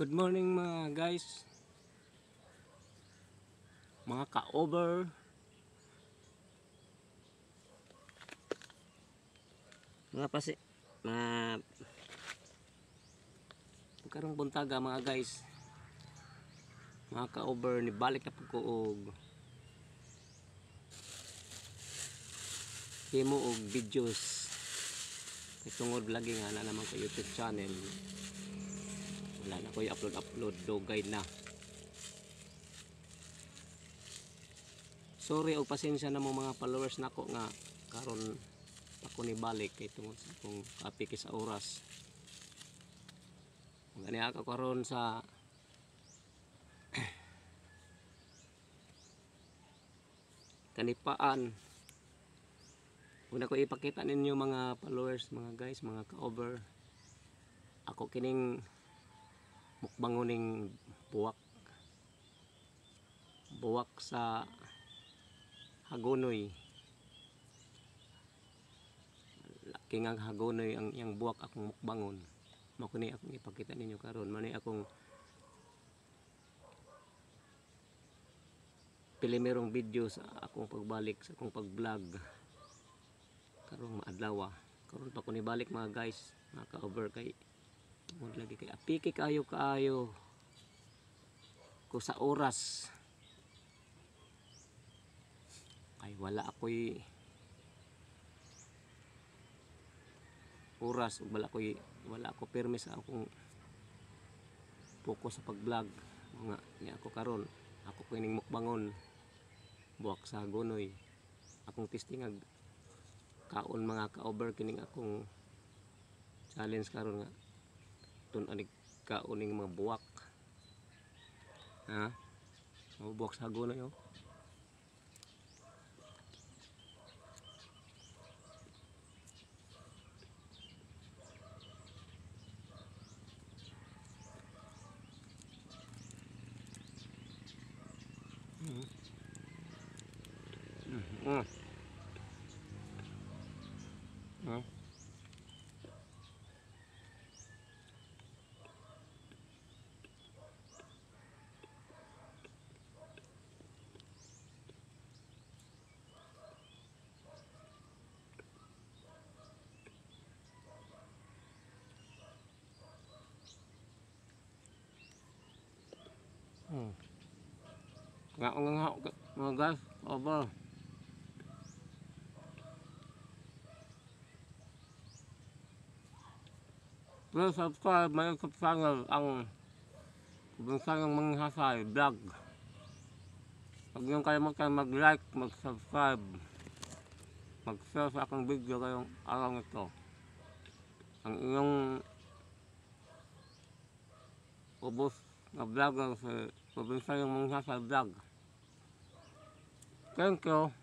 Good morning, mga guys. Mga ka-over. Mga pasi, mga Karong buntaga, mga guys. Mga ka-over, nibalik na pud ko og himo og videos. Kay tungod lagi nga na naman ko YouTube channel. Wala na ko i-upload-upload, dugay na. Sorry og pasensya na mo mga followers nako nga karon ako ni balik kay tungod sa akong kapiki sa oras. Gani ako karon sa kanipaan. Una ko ipakita ninyo, mga followers, mga guys, mga ka-over. Ako kining mukbangoning buwak. Buwak sa Hagonoy. Laki nga Hagonoy ang iyang buwak akong mukbangon. Mao kini akong ipakita ninyo karon. Mao ni akong pilimerong video sa akong pagbalik sa akong pag-vlog karong maadlaw. Karon pa ko nibalik, mga guys, mga ka-over, kay tungod lagi kay apiki kaayo kaayo ko sa oras. Kay wala ako'y oras ug wala ako pirmi sa akong focus sa pag-vlog. Mga ni ako karon, ako kining mukbangon buwak sa Hagonoy. Akong testing ag kaon, mga ka-over, kining akong challenge karon nga tun-an kaon ning mga buwak. Ha? Mga buwak sa Hagonoy, oh. Nga nga nga mga guys, over. Please subscribe my YouTube channel, ang Binsayang Manghasay Vlog. Huwag niyong kalimutan mag-like, mag-subscribe, mag-share sa aking video ngayong araw nito. Ang inyong ubos na vlogger, si Probinsyanong Manghasay Vlog. Thank you.